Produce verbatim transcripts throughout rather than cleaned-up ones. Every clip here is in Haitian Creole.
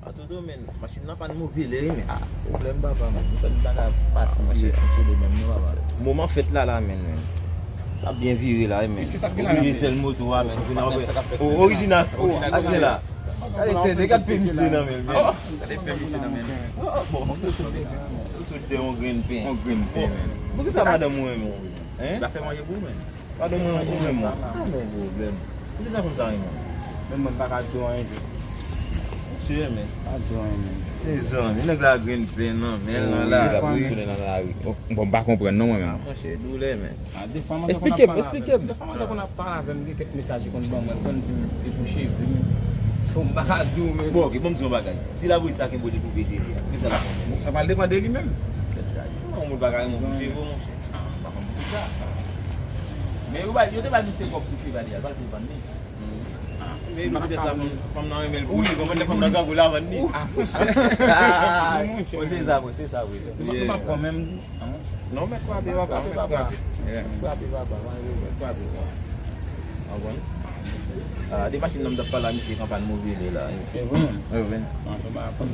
Antoto, men, machin nan pa n move lè, men. Ah, pwoblèm, papa, men. Nou fè n pa ka pati, monchè, fonksyone menm, non, papa. Moman fèt la, la, men, men. L ap byen vire la, wi, men. Se sa k gen la, men. Sèl moto a, men. Vin apre. O, orijinal. O, ak gen la. Gade tèt, gade pè misye nan men l, men. Gade pè misye nan men l. O, o, bon. Sou de yon grenn pen. Yon grenn pen, men. Poukisa madanm ou renmen w? Hein? L ap fè manje pou ou, men. Madanm mwen, ou renmen mwen. Pa gen pwoblèm. Poukisa fanm sa renmen mwen? Menm mwen, m pa ka di w anyen tou. Monchè, men. Pa di w anyen, men. Mezanmi, nèg la grenn pen nan men l nan lari. Wi, l ap fonksyone nan lari. Bon, m pa konprann non, mwen menm. Ah, monchè, doulè, men. Ah, defwa manzè konn ap pale avè m. Esplike m, esplike m. Defwa manzè konn ap pale avè m, gen kèk mesaj li konn ban mwen, li konn di m e pou cheve m. So, m pa ka di w, men. Bon, ok, ban m di w yon bagay. Si la polis la kenbe w, li koupe cheve a, kisa l ap fè? Sa pral depann de li menm. Kèt chaje. Non, yon moun pa ka renmen w pou cheve w, monchè. Ah, m pa konn pou sa. Men yo ba, yo te ba misye kòb pou cheve a deja, l pral te vann li. Ah, men poutèt sa, fanm, fanm nan renmen l pou li, konprann lè fanm nan grangou, l a vann li. Ah, monchè. Mwen se sa, mwen se sa, wi. Nou pa, nou pa pran menm. Non, mèt frape, papa, mèt frape. Yeah. Frape, papa, mèt frape. Konprann? Ah, de machin nan m t ap pale a misye, kanpay move lè la. E vre? E vre.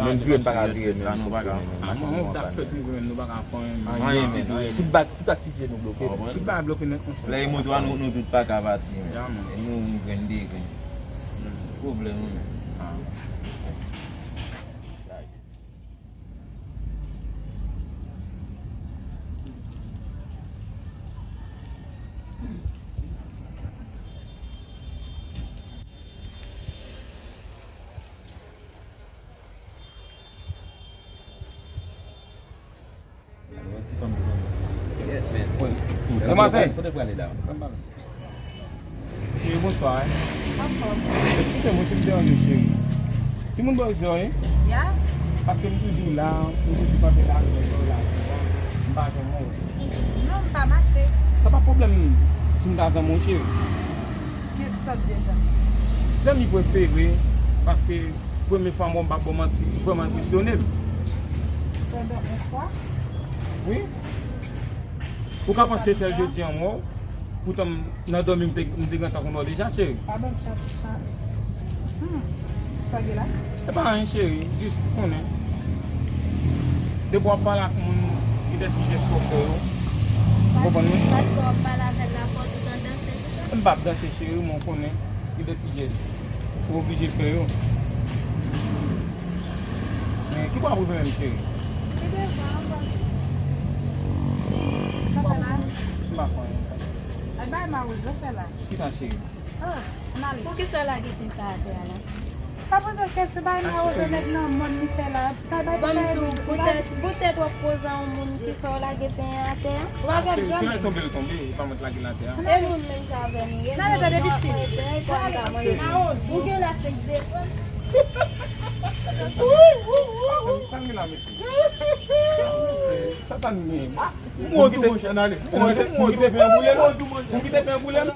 Men vire, n pa ka vire, men nou pa ka. Ah, mwen, mwen t ap fè tou vre, men nou pa ka fè anyen. Anyen ditou. Tout bak, tout aktivite nou bloke. Tout bagay bloke nèt, monchè. Lè e moto a, nou, nou tout pa ka pati, men. Ya, man. E nou, nou grenn de grenn. Pwoblèm, wi, men. Ah. Demwazèl. Kote pral la? Cheri, bonswa, wi. Anfòm. Eskize mwen si m deranje w, cheri. Timoun bò isit, wi. Ya. Paske m toujou la, m toujou kanpe la, m pa jwenn ou. Non, m pa mache. Sa pa pwoblèm si m ta zanmi w, cheri. Kisa w di, zanmi? Zanmi prefere, paske premye fwa m wè w, m p ap ba w manti, li vrèman enpresyone m. Pandan yon fwa? Wi. Ou ka panse sèl jodi a m wè w, poutan m nan dòmi m te, m te gentan konn wè w deja, cheri. Pa ban m chat, chat. Hmm. Sa gen la? E pa anyen, cheri, jis konnen. Depi w ap pale ak moun, gen de ti jès fò w fè yo. Ou konprann mwen? Paske w ap pale avè l la, fò w tout an danse, se sa? M p ap danse, cheri, men w konnen, gen de ti jès ou oblije fè yo. Men ki bò w ap rive menm, cheri? Li devan, anba. Sa fè la? M pa fè anyen. Ay, bay ma wouj, yo fè la. Kisa, cheri? Oh, ann ale. Poukisa w lage pen sa atè a la? Pa poze w kesyon, bay ma wouj, nèg nan mòn li fè la. Ban m di w, poutèt, poutèt w ap koze a yon moun ki fè w lage pen an atè a. Ou pa jwenn zanmi. Tonbe l tonbe, e pa mwen k lage l atè a. E moun menm sa avè nou ye. N ale tande piti. Ou gen lè fèk desann. Sa n gen la, mesye? Sa, sa n gen? Mwen tou, monchè, n ale. Ou kite pen an boule m? Ou kite pen an boule m?